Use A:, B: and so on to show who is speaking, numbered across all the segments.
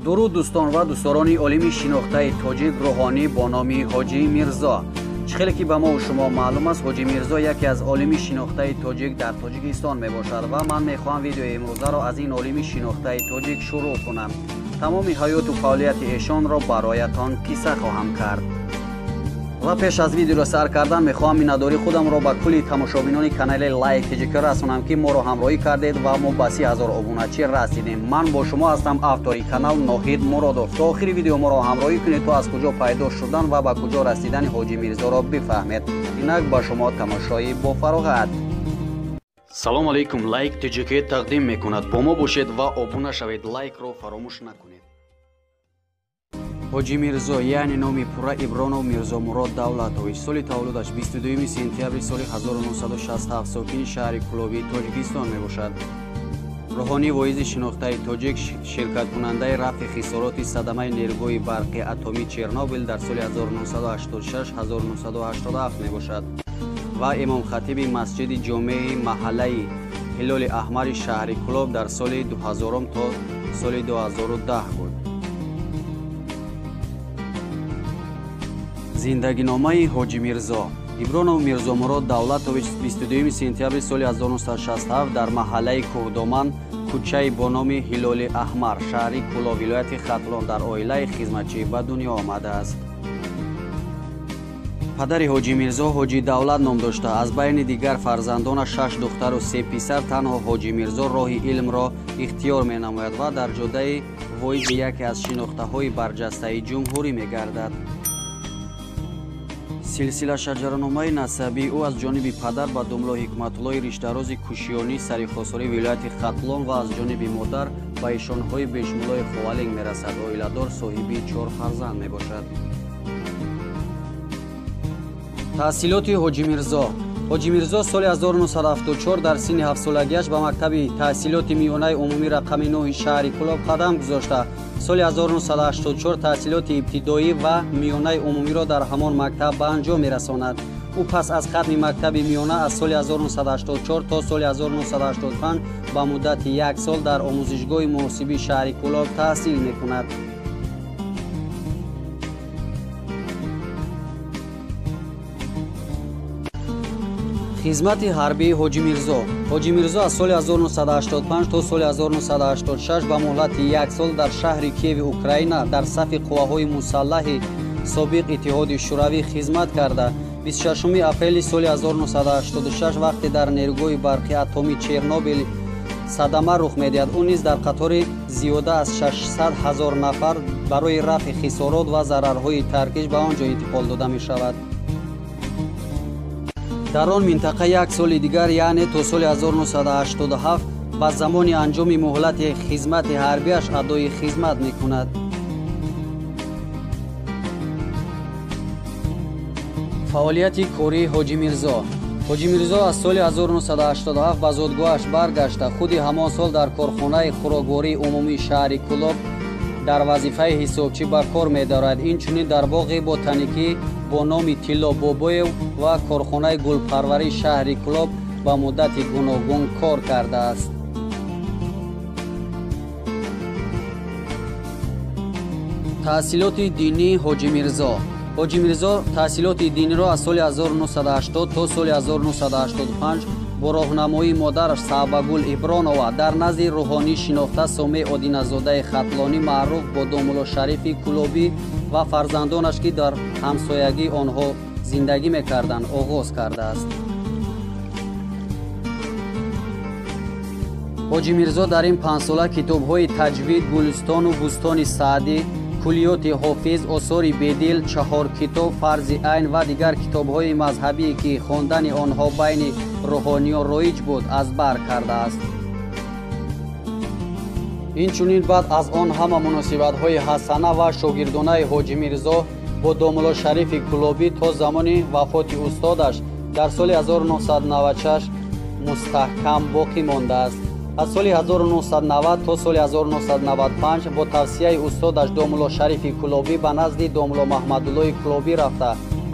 A: Дуруд дӯстон ва дӯстдорони олими шинохтаи тоҷик рӯҳонӣ бо номи Ҳоҷӣ Мирзо. Чӣ хеле ки ба мо шумо маълум аст, Ҳоҷӣ Мирзо яке аз олими шинохтаи тоҷик дар Тоҷикистон мебошад ва ман мехоҳам видеои имрӯзаро аз ин олими шинохтаи тоҷик шурӯъ кунам. Тамоми ҳаёту фаъолияти эшонро бароятон қисса хоҳам кард. Ва пеш аз видеоро сар кардан мехоҳам миннатдории худамро ба кулли тамошобинони канали Лайк ТҶК расонам, ки моро ҳамроҳӣ кардед ва мо ба 30,000 обуначӣ расидем. Ман бо шумо ҳастам, автори канал Ноҳид Муродов. То охири видео моро ҳамроҳӣ кунед, то аз куҷо пайдо шудан ва ба куҷо расидани Ҳоҷӣ Мирзоро бифаҳмед. Инак ба шумо тамошои бофароғат. Салом алейкум, Лайк ТҶК тақдим мекунад. Бо мо бошед ва обуна шавед. Лайкро фаромӯш накунед. Ҳоҷӣ Мирзо, яъне номи пурра Ибронов Мирзомурод Давлатович, соли таваллудаш 22 сентябри соли 1967, сокини шаҳри Кӯлоби Тоҷикистон мебошад. Рӯҳонӣ воизи шинохтаи тоҷик, ширкаткунандаи рафъи хисороти садамаи нерӯгоҳи барқи атомии Чернобил дар соли 1986-1987 мебошад ва имомхатиби масҷиди ҷомеи маҳаллаи Ҳилоли Аҳмари шаҳри Кӯлоб дар соли 2000 то соли 2010 буд. Зиндагиномаи Ҳоҷӣ Мирзо. Ибронов Мирзомурод Давлатович 22 сентябри соли 1967 дар маҳаллаи Кӯҳдоман, кӯчаи бо номи Ҳилоли Аҳмар, шаҳри Кӯлоб, вилояти Хатлон дар оилаи хизматчӣ ба дунё омадааст. Падари Ҳоҷӣ Мирзо Ҳоҷӣ Давлат ном дошта, аз байни дигар фарзандонаш 6 духтару 3 писар танҳо Ҳоҷӣ Мирзо роҳи илмро ихтиёр менамояд ва дар ҷодаи воизи яке аз шинохтаҳои барҷастаи ҷумҳурӣ мегардад. Силсила шаҷараномаи насабии ӯ аз ҷониби падар ба домло Ҳикматуллои Риштарози Кӯшиёнӣ сари вилояти Хатлон ва аз ҷониби модар ба ишонҳои Бешмуллои Ховалинг мерасад. Оиладор, соҳиби 4 фарзанд мебошад. Таҳсилоти Ҳоҷӣ Мирзо. Ҳоҷӣ Мирзо соли 1974 дар синни 7-солагиаш ба мактаби таҳсилоти миёнаи умумӣ рақами 9 шаҳри Кӯлоб қадам гузошта, соли 1984 таҳсилоти ибтидоӣ ва миёнаи умумиро дар ҳамон мактаб ба анҷом мерасонад. Ӯ пас аз хатми мактаби миёна аз соли 1984 то соли 1985 ба муддати як сол дар омӯзишгоҳи муҳосибии шаҳри Кӯлоб таҳсил мекунад. Хизмати ҳарбии Ҳоҷӣ Мирзо. Ҳоҷӣ Мирзо аз соли 1985 то соли 1986 ба муҳлати як сол дар шаҳри Киеви Украина дар сафи қувваҳои мусаллаҳи собиқ Иттиҳоди Шӯравӣ хизмат карда, 26 апрели соли 1986 вақте дар нерӯгоҳи барқи атомии Чернобил садама рух медиҳад, ӯ низ дар қатори зиёда аз 600,000 нафар барои рафъи хисорот ва зарарҳои таркиш ба он ҷо интиқол дода мешавад. Дар он минтақа як соли дигар, яъне то соли 1987 ба замони анҷоми муҳлати хизмати ҳарбиаш адои хизмат мекунад. Фаъолияти кории Ҳоҷӣ Мирзо. Ҳоҷӣ Мирзо аз соли 1987 ба зодгоҳаш баргашта, худи ҳамон сол дар корхонаи хӯроквории умумии шаҳри Кӯлоб дар вазифаи ҳисобчӣ ба кор медорад. Инчунин дар боғи ботаникӣ бо номи Тилло Бобоев ва корхонаи гулпарварии шаҳри Кӯлоб ба муддати гуногун кор кардааст. Таҳсилоти динии Ҳоҷӣ Мирзо. Ҳоҷӣ Мирзо таҳсилоти диниро аз соли 1980 то соли 1985 бо роҳнамоии модараш Саъбагул Ибронова дар назди рӯҳонӣ шинохта Сомеъ Одиназодаи Хатлонӣ маъруф бо домулло Шарифи Кӯлобӣ ва фарзандонаш, ки дар ҳамсоягии онҳо зиндагӣ мекарданд, оғоз кардааст. Ҳоҷӣ Мирзо дар ин 5 сола китобҳои таҷвид, Гулистону Бӯстони Саъдӣ, куллиёти Ҳофиз, осори Бедил, 4 китоб, Фарзи Айн ва дигар китобҳои мазҳабие, ки хондани онҳо байни рӯҳониён роиҷ буд, аз бар кардааст. Инчунин баъд аз он ҳама муносибатҳои ҳасана ва шогирдонаи Ҳоҷӣ Мирзо бо домулло Шарифи Кӯлобӣ то замони вафоти устодаш дар соли 1996 мустаҳкам боқӣ мондааст. Аз соли 1990 то соли 1995 бо тавсияи устодаш домулло Шарифи Кӯлобӣ ба назди домулло Маҳмадуллои Кӯлобӣ рафта,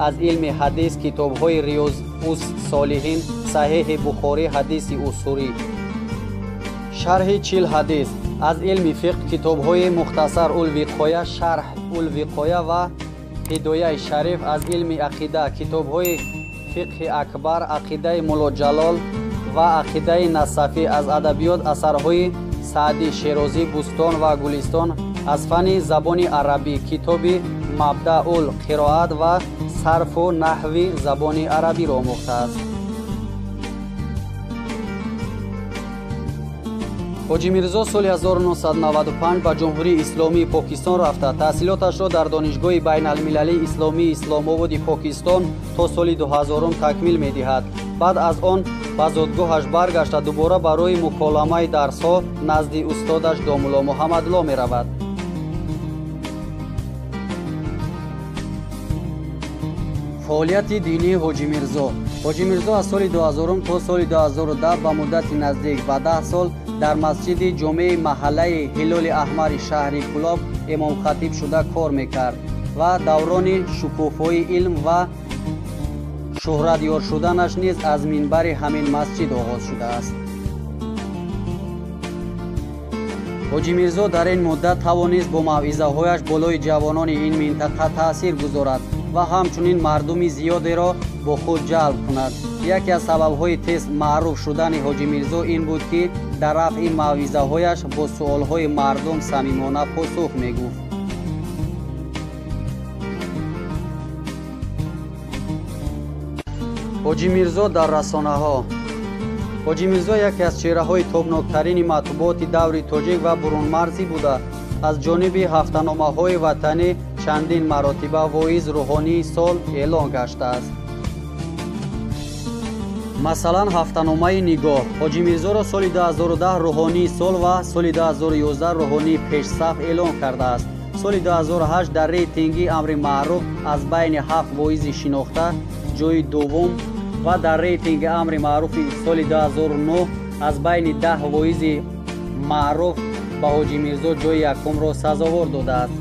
A: аз илми ҳадис китобҳои Риёз ус Солиҳин, Саҳеҳи Бухорӣ, ҳадиси усурӣ, шарҳи 40 ҳадис, Аз илми фиқҳ китобҳои Мухтасар ул-Виқоя, Шарҳ ул-Виқоя ва Ҳидояи Шариф, аз илми ақида китобҳои Фиқҳи Акбар, Ақидаи Мулло Ҷалол ва Ақидаи Насафӣ, аз адабиёт асарҳои Саъдӣ, Шерозӣ, Бӯстон ва Гулистон, аз фанни забони арабӣ китоби Мабдаъул Қироат ва Сарфу наҳви забони арабиро омӯхтааст. Ҳоҷӣ Мирзо соли 1995 ба Ҷумҳурии Исломии Покистон рафта, таҳсилоташро дар Донишгоҳи байналмилалии исломии Исломободи Покистон то соли 2000 такмил медиҳад. Баъд аз он ба зодгоҳаш баргашта, дубора барои муколамаи дарсҳо назди устодаш Домулло Муҳаммадло меравад. Фаъолияти динии Ҳоҷӣ Мирзо. Ҳоҷӣ Мирзо аз соли 2000 то соли 2010 ба муддати наздик ба 10 сол дар масҷиди ҷомеи маҳаллаи Ҳилоли Аҳмари шаҳри Кӯлоб имомхатиб шуда кор мекард ва даврони шукуфои илм ва шӯҳратёр шуданаш низ аз минбари ҳамин масҷид оғоз шудааст. Ҳоҷӣ Мирзо дар ин муддат тавонист бо мавъизаҳояш болои ҷавонони ин минтақа таъсир гузорад ва ҳамчунин мардуми зиёдеро бо худ ҷалб кунад. Яке аз сабабҳои тез маъруф шудани Ҳоҷӣ Мирзо ин буд, ки дар рафъи мавъизаҳояш бо суолҳои мардум самимона посух мегуфт. Ҳоҷӣ Мирзо дар расонаҳо. Ҳоҷӣ Мирзо яке аз чеҳраҳои тобноктарини матбуоти даври тоҷик ва бурунмарзӣ буда, аз ҷониби ҳафтаномаҳои ватанӣ чандин маротиба воиз рӯҳонии сол эълон гаштааст. Масалан, ҳафтаномаи Нигоҳ Ҳоҷӣ Мирзоро соли 2010 рӯҳонии сол ва соли 2011 рӯҳонии пешсаф эълон кардааст. Соли 2008 дар рейтинги Амри маъруф аз байни 7 воизи шинохта ҷои дуввум ва дар рейтинги Амри маъруфи соли 2009 аз байни 10 воизи маъруф ба Ҳоҷӣ Мирзо ҷои якумро сазовор додааст.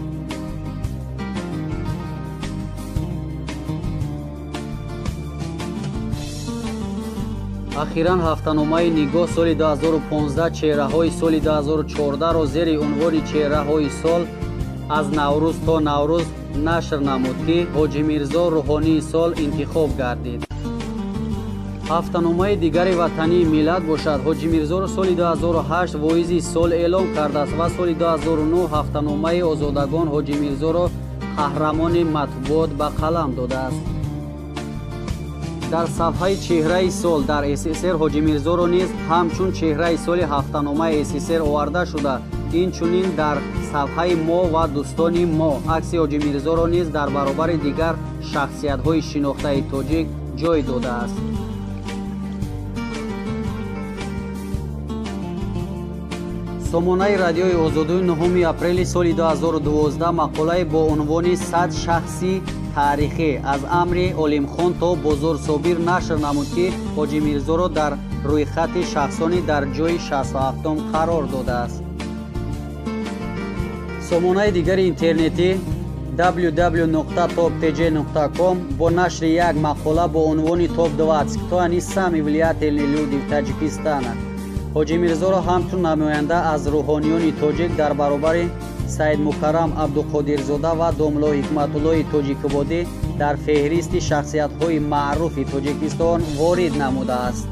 A: Ахиран ҳафтаномаи Нигоҳ соли 2015 чеҳраҳои соли 2014-ро зери унвони чеҳраҳои сол аз Наврӯз то Наврӯз нашр намуд, ки Ҳоҷӣ Мирзо рӯҳонии сол интихоб гардид. Ҳафтаномаи дигари ватании Миллат бошад, Ҳоҷӣ Мирзоро соли 2008 воизи сол эълон кардааст ва соли 2009 ҳафтаномаи Озодагон Ҳоҷӣ Мирзоро қаҳрамони матбуот ба қалам додааст. Дар сафҳаи чеҳраи сол дар СССР Ҳоҷӣ Мирзоро низ ҳамчун чеҳраи соли ҳафтаномаи СССР оварда шуда, инчунин дар сафҳаи мо ва дӯстони мо акси Ҳоҷӣ Мирзоро низ дар баробари дигар шахсиятҳои шинохтаи тоҷик ҷой додааст. Сомонаи радиои Озодӣ 9 апрели соли 2012 мақолае бо унвони 100 шахси таърихӣ аз амри Олимхон то Бозорсобир нашр намуд, ки Ҳоҷӣ Мирзоро дар рӯйхати шахсони дар ҷои 67-ум қарор додааст. Сомонаи дигари интернетӣ www.toptj.com бо нашри як мақола бо унвони «Топ-20. Кто они самые влиятельные люди в Таджикистане» Ҳоҷӣ Мирзоро ҳамчун намоянда аз рӯҳониёни тоҷик дар баробари Саидмукаррам Абдуқодирзода ва Домулло Ҳикматуллои Тоҷикободӣ дар феҳристи шахсиятҳои маъруфи Тоҷикистон ворид намудааст.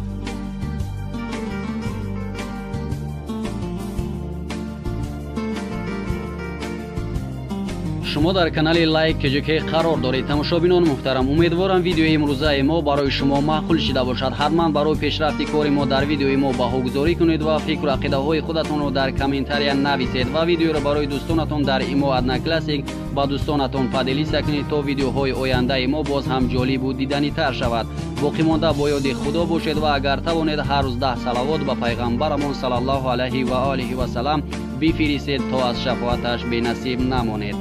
A: Шумо дар канали Лайк ТЖК қарор доред. Тамошобинон муҳтарам, умедворам видеои имрӯзаи мо барои шумо маъқул шида бошад. Ҳатман барои пешрафти кори мо дар видеои мо баҳогузорӣ кунед ва фикру ақидаҳои худатонро дар комментария нависед ва видеоро барои дӯстонатон дар ИМО Одноклассник ба дӯстонатон поделиться кунед, то видеоҳои ояндаи мо боз ҳам ҷолибу диданитар шавад. Боқӣ монда бо ёди Худо бошед ва агар тавонед ҳар рӯз 10 салавот ба пайғамбарамон саллаллоҳу алайҳи ва олиҳи васалам бифиристед, то аз шафоаташ бенасиб намонед.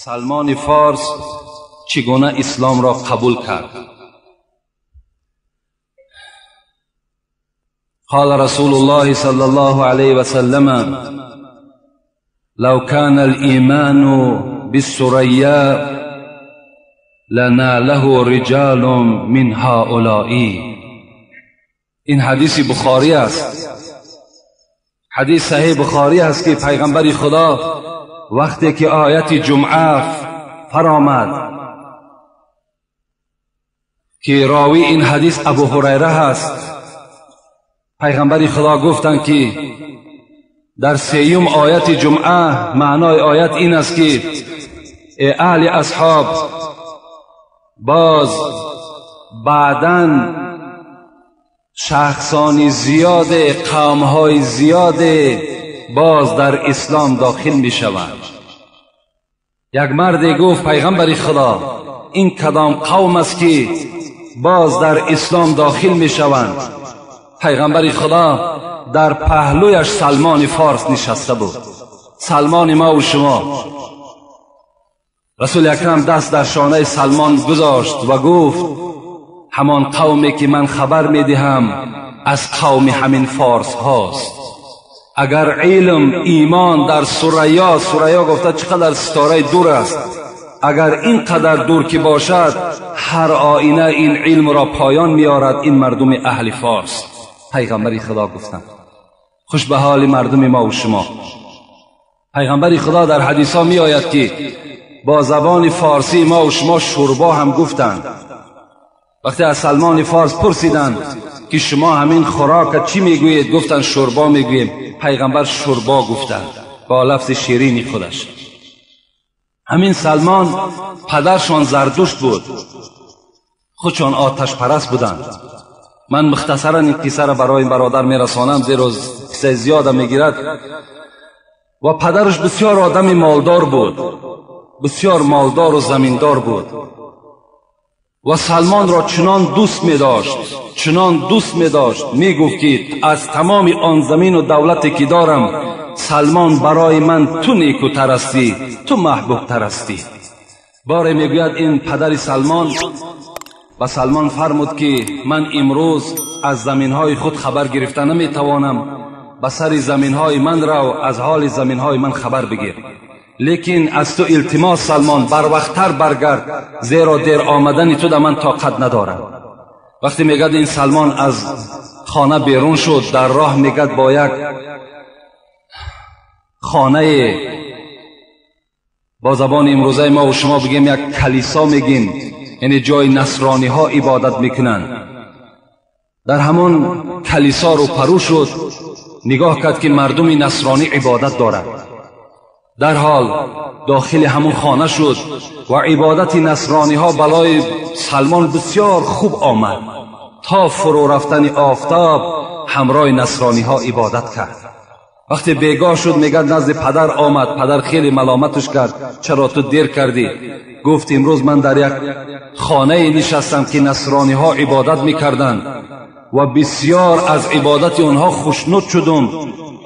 B: Салмони Форс чӣ гуна исломро қабул кард. قال رسول الله صلى الله عليه وسلم: لو كان الإيمان بالثريا لناله رجال من هؤلاء. این حدیث بخاری است، حدیث صحیح بخاری است که پیغمبر خدا وقتی که آیت جمعه فرآمد که راوی این حدیث ابو هریره هست، پیغمبر خدا گفتند که در سیوم آیت جمعه معنای آیت این است که ای اهل اصحاب، باز بعداً شخصان زیاد، قومهای زیاد باز در اسلام داخل می شوند. یک مرد گفت پیغمبر خدا، این کدام قوم است که باز در اسلام داخل می شوند؟ پیغمبر خدا در پهلویش سلمان فارس نشسته بود، سلمان ما و شما. رسول اکرم دست در شانه سلمان گذاشت و گفت همان قومی که من خبر می دهم از قوم همین فارس هاست. اگر علم ایمان در ثریا، ثریا گفته چقدر ستاره دور است، اگر اینقدر دور که باشد هر آینه این علم را پایان میارد این مردم اهل فارس. پیغمبر خدا گفتند خوش به حال مردم ما و شما. پیغمبر خدا در حدیث ها می آید که با زبان فارسی ما و شما شوربا هم گفتند. وقتی از سلمان فارس پرسیدند که شما همین خوراک چی میگویید، گفتند شوربا میگوییم. پیغمبر شوربا گفتند با لفظ شیرین خودش. همین سلمان پدرشان زردشت بود، خودشان آتش پرست بودند. من مختصرا این قصه را برای این برادر میرسانم، زیرا قصه زیاده میگیرد. و پدرش بسیار آدم مالدار بود، بسیار مالدار و زمیندار بود و سلمان را چنان دوست می داشت، چنان دوست می داشت، می گفت که از تمام آن زمین و دولتی که دارم سلمان برای من تو نیکوتر هستی، تو محبوبتر هستی. باره میگوید این پدر سلمان و سلمان فرمود که من امروز از زمینهای خود خبر گرفته نمیتوانم، به سر زمینهای من رو، از حال زمینهای من خبر بگیر، لیکن از تو التماس سلمان بر وقتتر برگرد، زیرا دیر آمدن تو در من طاقت ندارم. وقتی میگد این سلمان از خانه بیرون شد، در راه میگد با یک خانه، با زبان امروزه ما و شما بگیم یک کلیسا میگیم، یعنی جای نصرانی ها عبادت میکنن، در همان کلیسا رو پرو شد، نگاه کرد که مردم نصرانی عبادت دارند. در حال داخل همون خانه شد و عبادت نصرانی ها بالای سلمان بسیار خوب آمد. تا فرو رفتن آفتاب همراه نصرانی ها عبادت کرد. وقتی بیگاه شد میگه نزد پدر آمد، پدر خیلی ملامتش کرد، چرا تو دیر کردی؟ گفت امروز من در یک خانه نشستم که نصرانی ها عبادت میکردند و بسیار از عبادت آنها خوشنود شدم.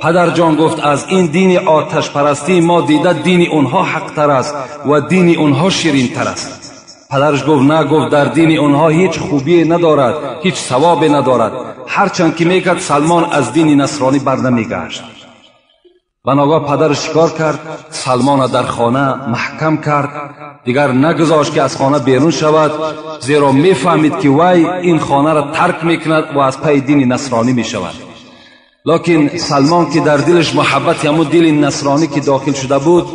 B: پدر جان گفت از این دین آتش پرستی ما دیده دین اونها حق تر است و دین اونها شیرین تر است. پدرش گفت نه، گفت در دین اونها هیچ خوبی ندارد، هیچ ثوابی ندارد. هرچند که میکرد سلمان از دین نصرانی بر نمیگشت. بناگاه پدرش چیکار کرد؟ سلمان در خانه محکم کرد، دیگر نگذاشت که از خانه بیرون شود، زیرا میفهمید که وی این خانه را ترک میکند و از پی دین نصرانی میشود. لکن سلمان که در دلش محبت همون دل نصرانی که داخل شده بود،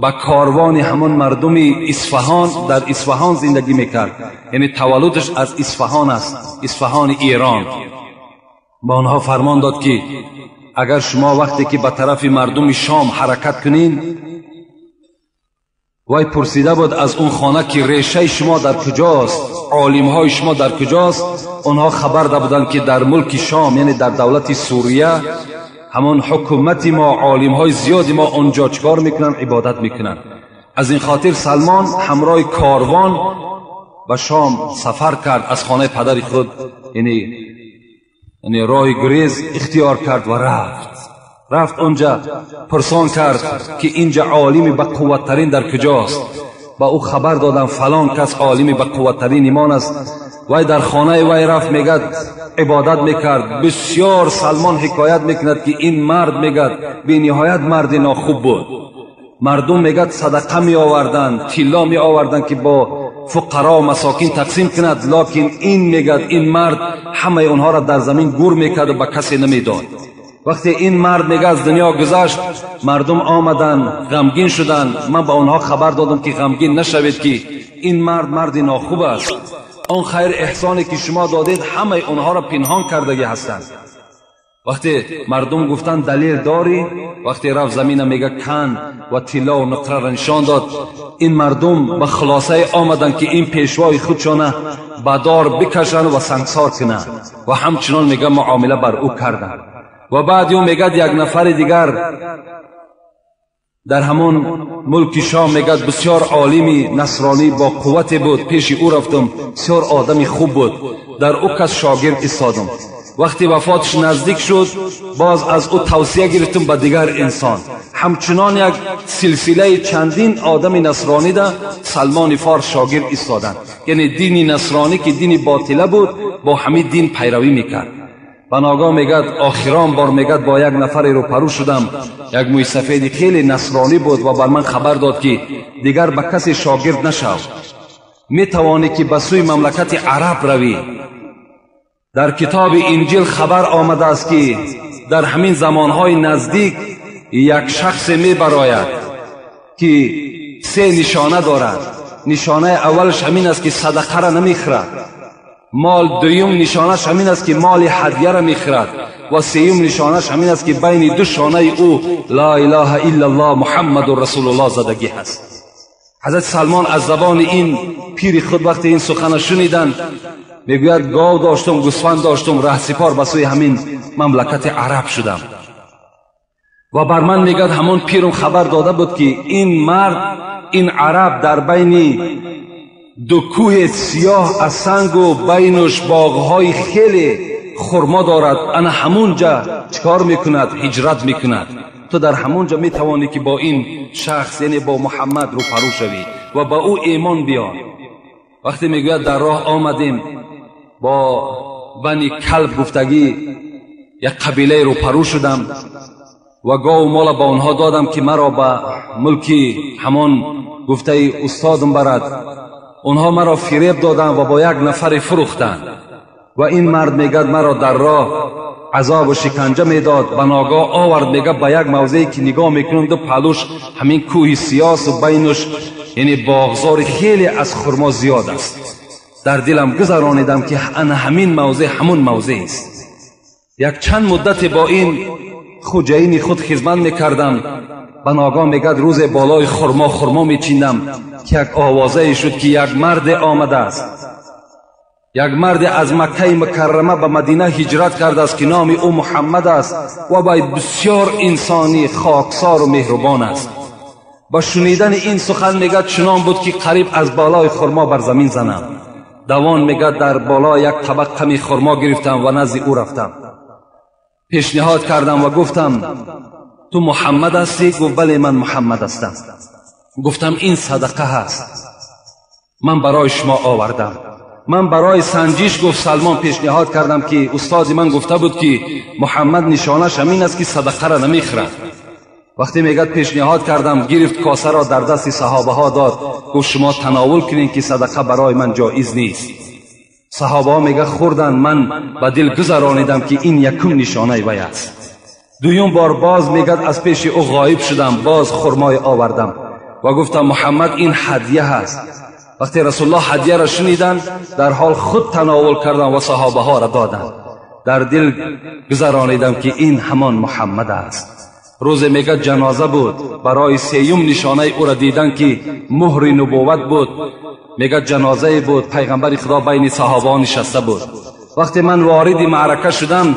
B: به کاروان همون مردم اصفهان، در اصفهان زندگی میکرد، یعنی تولدش از اصفهان است، اصفهان ایران. با آنها فرمان داد که اگر شما وقتی که به طرف مردم شام حرکت کنین، وی پرسیده بود از اون خانه که ریشه شما در کجاست، عالمهای شما در کجاست؟ آنها خبر داده بودند که در ملک شام، یعنی در دولت سوریه، همان حکومت ما، عالمهای زیادی ما آنجا چکار میکنن؟ عبادت میکنن. از این خاطر سلمان همراه کاروان به شام سفر کرد، از خانه پدر خود یعنی راه گریز اختیار کرد و رفت. Рафт онҷа пурсон кард ки инҷа олими ба қувваттарин дар куҷост. Ба ӯ хабар додам фалон кас олими ба қувваттарин имон аст. Вай дар хонаи вай рафт, мегад ибодат мекард. Бисёр Салмон ҳикоят мекунад ки ин мард мегад бениҳоят марди нохуб буд. Мардум мегад садақа меоварданд, тилло меоварданд ки бо фуқаро масокин тақсим кунад, локин ин мегад ин мард ҳамаи онҳоро дар замин гур мекард ва ба касе намедод. Вақте ин мард мега аз дунё гузашт, мардум омаданд, ғамгин шуданд. Ман ба онҳо хабар додам ки ғамгин нашавед, ки ин мард марди нохуб аст. Он хайр эҳсоне ки шумо додед ҳамаи онҳоро пинҳон кардагӣ ҳастанд. Вақте мардум гуфтанд далел дорӣ, вақте рафт замина мега кан ва тилло ва нуқраро нишон дод, ин мардум ба хулосае омаданд ки ин пешвои худшона ба дор бикашанд ва сангсор кунанд ва ҳамчунон мега муомила бар ӯ карданд. Ва баъд ӯ мегад як нафари дигар дар ҳамон мулки Шом мегад бисёр олими насронӣ бо қуввате буд, пеши ӯ рафтам, бисёр одами хуб буд, дар ӯ кас шогирд истодам. Вақте вафоташ наздик шуд, боз аз ӯ тавсия гирифтам ба дигар инсон. Ҳамчунон як силсилаи чандин одами насронида Салмони Форс шогирд истоданд. Яъне дини насронӣ ки дини ботила буд, бо ҳамин дин пайравӣ мекард. Ба ногоҳ мегад охирон бор мегад бо як нафаре рӯпарӯ шудам, як мӯйсафеди хеле насронӣ буд ва бар ман хабар дод ки дигар ба касе шогирд нашав, метавонӣ ки ба сӯи мамлакати араб равӣ. Дар китоби Инҷил хабар омадааст ки дар ҳамин замонҳои наздик як шахсе мебарояд ки се нишона дорад. Нишонаи аввалаш ҳамин аст ки садақаро намехӯрад, мол. Дуюм нишонаш ҳамин аст ки моли ҳадияро мехӯрад ва сеюм нишонаш ҳамин аст ки байни ду шонаи ӯ ла илаҳа иллаллоҳ муҳаммадун расулуллоҳ задагӣ ҳаст. Ҳазрати Салмон аз забони ин пири худ вақте ин сухана шуниданд, мегӯяд гов доштум, гӯсфанд доштум, раҳсипор ба сӯи ҳамин мамлакати араб шудам. Ва бар ман мегӯяд ҳамон пирум хабар дода буд ки ин мард, ин араб дар байни ду кӯҳи сиёҳ аз сангу байнуш боғҳои хеле хурмо дорад, ана ҳамунҷа чикор мекунад? Ҳиҷрат мекунад. Ту дар ҳамунҷа метавонӣ ки бо ин шахс, яъне бо Муҳаммад рӯпарӯ шавӣ ва ба ӯ имон биёр. Вақте мегӯяд дар роҳ омадем, бо бани Калб гуфтагӣ як қабилае рӯпарӯ шудам ва гову мола ба онҳо додам ки маро ба мулки ҳамон гуфтаи устодам барад. Онҳо маро фиреб доданд ва бо як нафаре фурӯхтанд ва ин мард мегӯяд маро дар роҳ азобу шиканҷа медод. Ба ногоҳ овард, мегӯяд ба як мавзее ки нигоҳ мекунам ду паҳлӯш ҳамин кӯҳи сиёсу байнуш яъне боғзори хеле аз хурмо зиёд аст. Дар дилам гузаронидам ки ана ҳамин мавзеъ ҳамун мавзеъ аст. Як чанд муддате бо ин хуҷаини худ хизмат мекардам. Ба ногоҳ мегӯяд рӯзе болои хурмо хурмо мечиндам ки як овозае шуд ки як марде омадааст, як марде аз Маккаи Мукаррама ба Мадина ҳиҷрат кардааст ки номи ӯ Муҳаммад аст ва вай бисёр инсони хоксору меҳрубон аст. Ба шунидани ин сухан мегӯяд чунон буд ки қариб аз болои хурмо бар замин занам. Давон мегӯяд дар боло як табақ қами хурмо гирифтам ва назди ӯ рафтам, пешниҳод кардам ва гуфтам ту Муҳаммад ҳастӣ? Гуфт бале, ман Муҳаммад ҳастам. Гуфтам ин садақа ҳаст, ман барои шумо овардам. Ман барои санҷиш, гуфт Салмон, пешниҳод кардам ки устоди ман гуфта буд ки Муҳаммад нишонаш ҳамин аст ки садақаро намехӯрад. Вақте мегӯяд пешниҳод кардам, гирифт косаро дар дасти саҳобаҳо дод, гуфт шумо тановул кунед ки садақа барои ман ҷоиз нест. Саҳобаҳо мегӯяд хӯрданд, ман ба дил гузаронидам ки ин якум нишонаи вай аст. Дуюм бор боз мегӯяд аз пеши ӯ ғоиб шудам, боз хурмое овардам ва гуфтам Муҳаммад ин ҳадия ҳаст. Вақте Расулуллоҳ ҳадияро шуниданд, дар ҳол худ тановул кардам ва саҳобаҳоро доданд. Дар дил гузаронидам ки ин ҳамон Муҳаммад аст. Рӯзе мегӯяд ҷаноза буд, барои сеюм нишонаи ӯро дидан ки муҳри нубувват буд. Мегӯяд ҷанозае буд, пайғамбари Худо байни саҳобаҳо нишаста буд. Вақте ман вориди маърака шудам,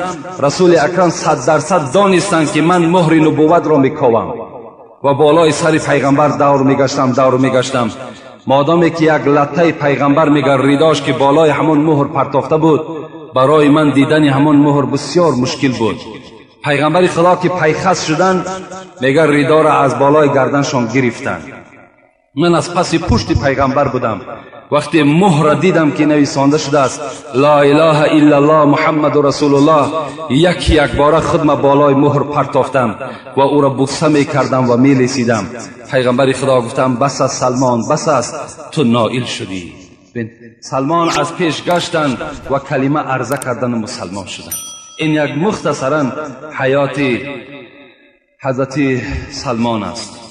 B: Расули Акрам 100% донистанд ки ман муҳри нубувватро мековам ва болои сари пайғамбар давр мегаштам, давр мегаштам. Модоме ки як латтаи пайғамбар мегар ридош ки болои ҳамон муҳр партофта буд, барои ман дидани ҳамон муҳр бисёр мушкил буд. Пайғамбари Худо ки пайхас шуданд, мега ридоро аз болои гарданшон гирифтанд. Ман аз паси пушти пайғамбар будам. Вақте муҳра дидам ки нависонда шудааст ла илаҳа иллаллоҳ муҳаммаду расулуллоҳ, яки якбора худма болои муҳр партофтам ва ӯро буса мекардам ва мелесидам. Пайғамбари Худо гуфтам: бас аст, Салмон, бас аст, ту ноил шудӣ. Салмон аз пеш гаштанд ва калима арза кардану мусалмон шуданд. Ин як мухтасаран ҳаёти ҳазрати Салмон аст.